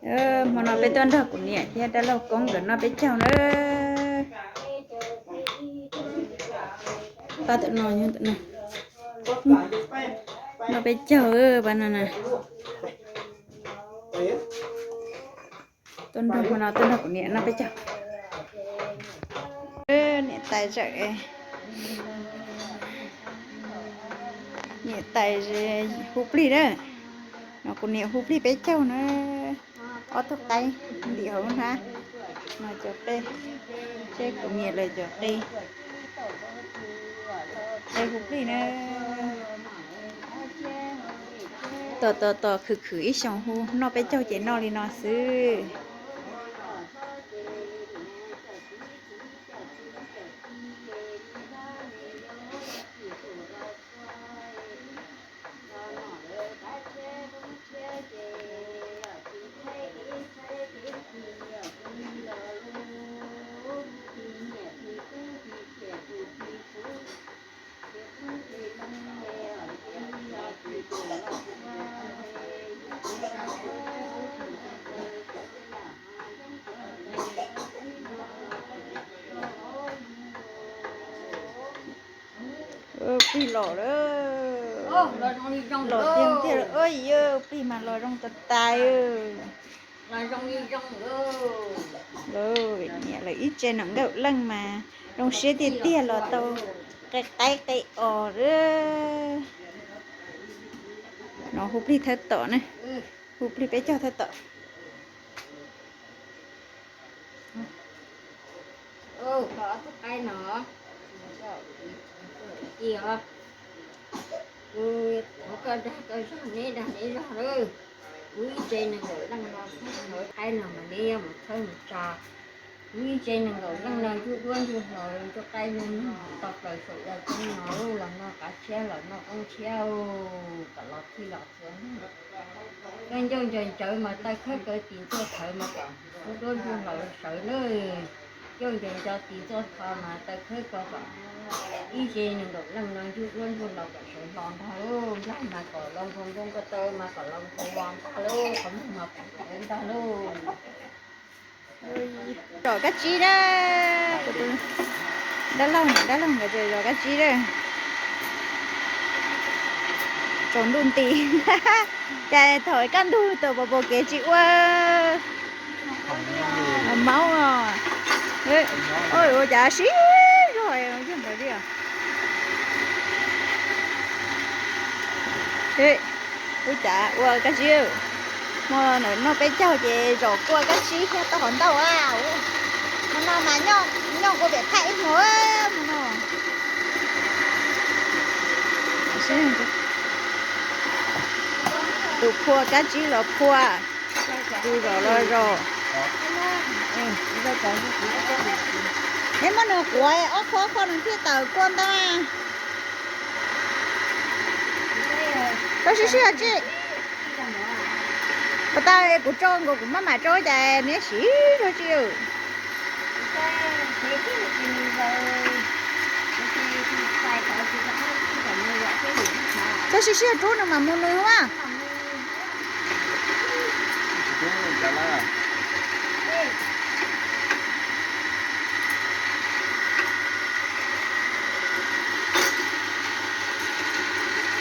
Hmo no peb tuaj nrog kuv niam thiab dab laug Koob nkawd noj peb caug na. Pab tam no, noj peb caug pab no na. Tuaj nrog, hmo no tuaj nrog kuv niam noj peb caug. Niam tais zawm, niam tais hu plig na. No kuv niam hu plig peb caug na. Ob tug qaib ntim hauv lub hnab no cov qe, seb kuv niam lawv cov qe, qe hu plig na. Tos tos tos khwv khwv ib xyoos hu noj peb caug ces noj li no xwb. Plig los lawm, los tiag tiag lawm, plig mas los zoo tas tas. Niam lawv ib tse nees nkaum leej mas zoo siab tiag tiag los tau qe qaib qe os. No hu plig thawj tom na, hu plig peb caug thawj tom. Koj ob tug qaib no, kuv thov koj dag koj zog, neb dag neb zog lawm. Kuv ib tse nees nkaum leej no, qaib no mas neb yuav mus txhawb mus tsa. Kuv ib tse nees nkaum leej no ntsuj duab ntsuj hlauv, ntsuj qaib ntsuj nug tau plaws saum yaj ceeb no, los noj qav tshiab los noj qoob tshiab, kom los thij los txhua. Koj ncauj ncaws ncaws mas taw khawb kaw tis ntxuaj thawv mas kom ntsuj duab ntsuj hlauv sawv na. Ncauj ncaws nco tis ntxuaj tho mas taw khawb kaw kom ib tse nees nkaum leej no ntsuj duab ntsuj hlauv kom sawv hlo ntag lauj. Nplaig mas kom los nkaus npoo ko taw mas kom los nkaus los ntag lauj, qhov muag mas kom sawv ntag lauj. Zom kab tsib na, kuv tus dab laug, dab laug nkawd zom kab tsib na. Tsaus ntuj nti, cas thaum kaj ntug tawm pos pos kev tsis ua maub os. Ua cas sib zog yog ntawd li. Ua cas ua kab tsib, hmo no noj peb caug ces zom kua kab tsib thiab tau qhov ntau a. Hmo no mas nyob kua pem thaj ib hmo, hmo no. Tus phua kab tsib los phua, tus zom los zom. Neb muab nws quav ob qho ob qho nws thiaj tawm kua ntau. Koj sib sib os tsi. Puas tau kuv tso nkaus kuv maj mam tso cas neb siv zog tsi. Koj sib sib os rub nws mam mus nws mas.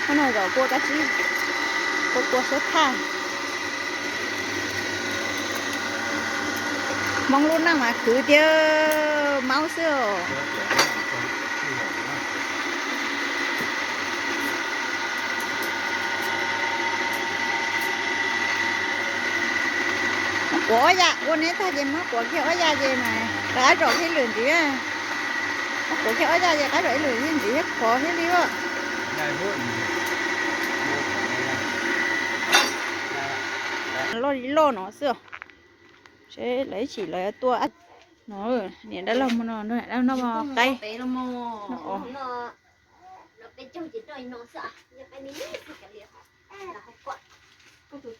Hmo no zom kua kab tsib, kua kua suab thaj. Hmoob lub neej mas khwv tiag, maub xwb os. Muab quav ob yam, ua neb tag ces muab quav kiag ob yam ces mas rov qab zom kiag lwm ntxiv. Muab quav kiag ob yam ces rov qab zom ib lwm ntxiv thiab khov thiab li os. Loj li loj no xwb os. Seb lawv ib chim lawv tua no, niam dab laug hmo no noj qaib. Kuv tus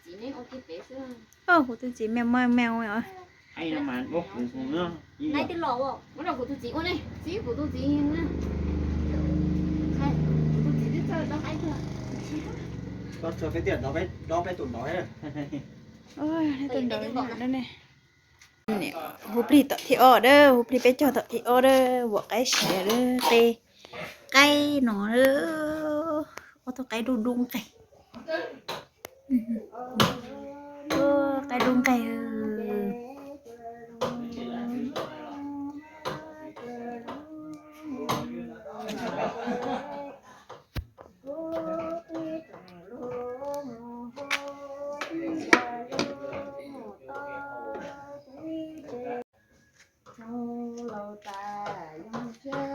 txiv me me me. Koj txhawj peb tiam dob peb tus nov. Hu plig tom thib ob dab, hu plig peb caug tom thib ob dab, vuam qaib siav dab, qe qaib no, ob tug qaib dub dub nqeg, qaib dub nqeg.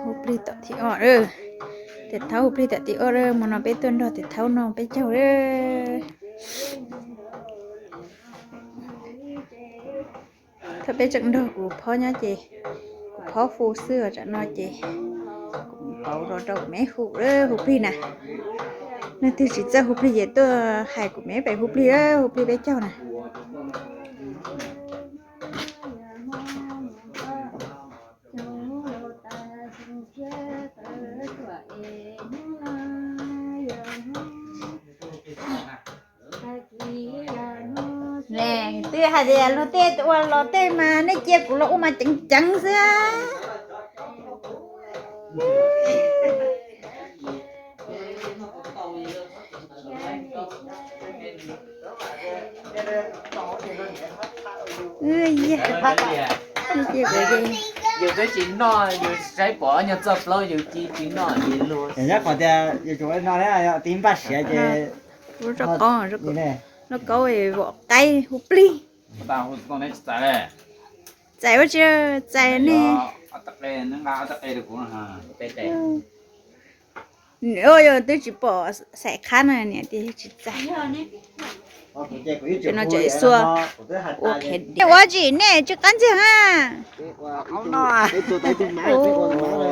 Hu plig tom thib ob, tes thaub hu plig tom thib ob, hmo no peb tuaj nrog tes thaub no peb caug. Thaum peb tseem nrog kuv phob nyob ces kuv phob hu xwb, tsam no ces kuv pauv los rau kuv meb hu, hu plig na. Leej twg tsis txawj hu plig ces tuaj hais kuv meb pem hu plig, hu plig peb caug na. Twb hais tias luag tej ua los tej mas nej cia kuv los ua mas ceev ceev xwb. Yus twb tsis noj, yus saib pom nyuag txoj plaub yus cia tsis noj li luag. Nyob qhov tias yus tsuas no tib npaj siav ces, lauj kaub, vom qaib hu plig. Txais ua tsi, txais ne. Yog twb tsis pom xaim qhab no niam tias tsis txais. Ces no tseem xua ua phem. Nej ua tsi nej tsis qab ntxiag na?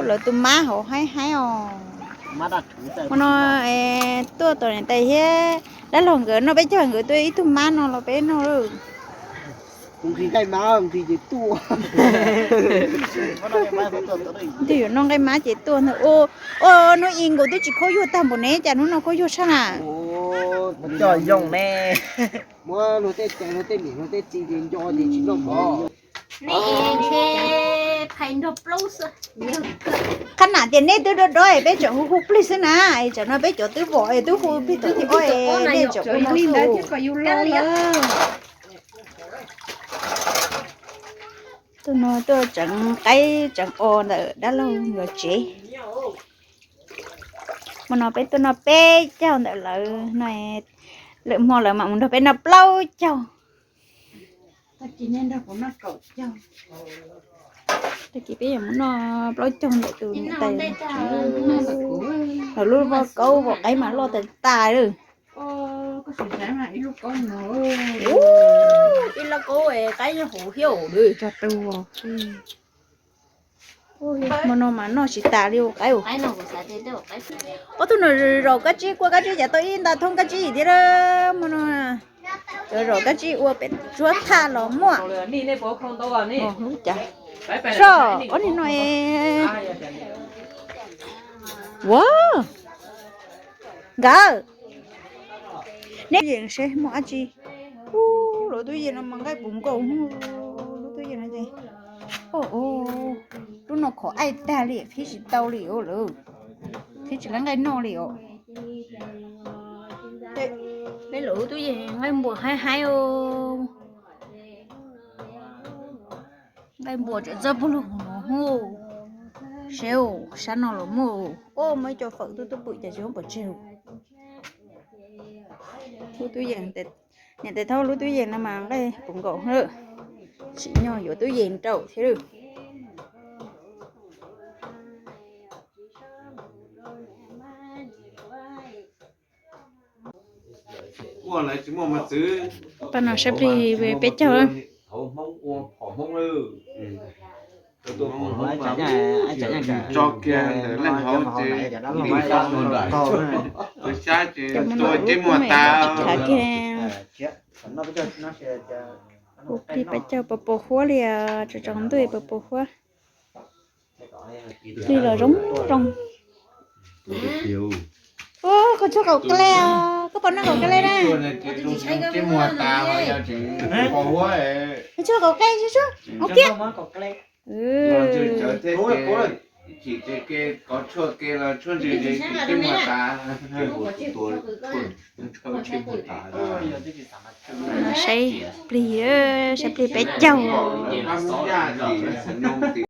Lawv tus mab hauv haib haib os. Hmo no tuaj tom niam tais thiab dab laug nkawd noj peb caug, nkawd tuaj ib tug mab no los peb noj lawm. Twb yuav noj nqaij mab ces tuaj ntag. Ua hnub i nkaus twb tsis khaub yuag tag npaum ne, cas hnub no khaub yuag tshaj na? Coj yoo ne. Qhab nam tias nej twb dob dob peb tseem hu hu plig xwb na, tsam no peb cov twb vom twb hu plig tau thib ob, nej tseem hu no xwb. Tus no tuaj tseev qaib tseev os ntawm dab laug nkawd tsev. Hmo no peb tuaj noj peb caug ntawm lawv no, lwm hmo lawv mam mus nrog peb noj plaub caug. Tag kis peb yuav mus noj plaub caug ntawm tus niam tais. Lawv lub vaj kaub vom qaib mas loj tas tas lawm. Ib lub kaub qaib nyob hauv thiab. Hmo no mas noj tsis tas li qaib. Ob tug no zaum kab tsib, kua kab tsib cas tau ib nta thoob kab tsib thiab. Hmo no cov zaum kab tsib ua pem tsuab thaj los muaj. Lub cas soj ob niag no es. Ua nkawd, neb yees seb muaj dab tsi. Lub tub yees no mas nqaij puv nkaus. Lub tub yees no ces, lub no khov aij tag li, qhib tsis tau li os lawm, qhib tsis laib nqaij noj li os. Peb lub tub yees nqaij npua haib haib os. Nqaij npua tseem txawj pug lug no. Seb sab no los muaj. Muaj ib co fawm tub tub pwm cas tsis muab pov tseg. Lub tub yees, niam tais Thaub lub tub yees no mas nqaij puv nkaus lawm, tsim nyog yuav tub yees nraum thiab lawm. Pab no saib plig peb caug. Cov muaj no khav kiag. Hu plig peb caug puas pos huab li, tsaus tsaus ntuj puas pos huab. Plig los zoo zoo. Koj tsuag qaum hle os. Koj pom no kaum kle na. Tshuaj kaum kle, tshuaj ua kiag. Chim ke, kov tshuaj ke los tshuaj ntsws ntsws tim tej muag tas. Saib plig, saib plig peb caug.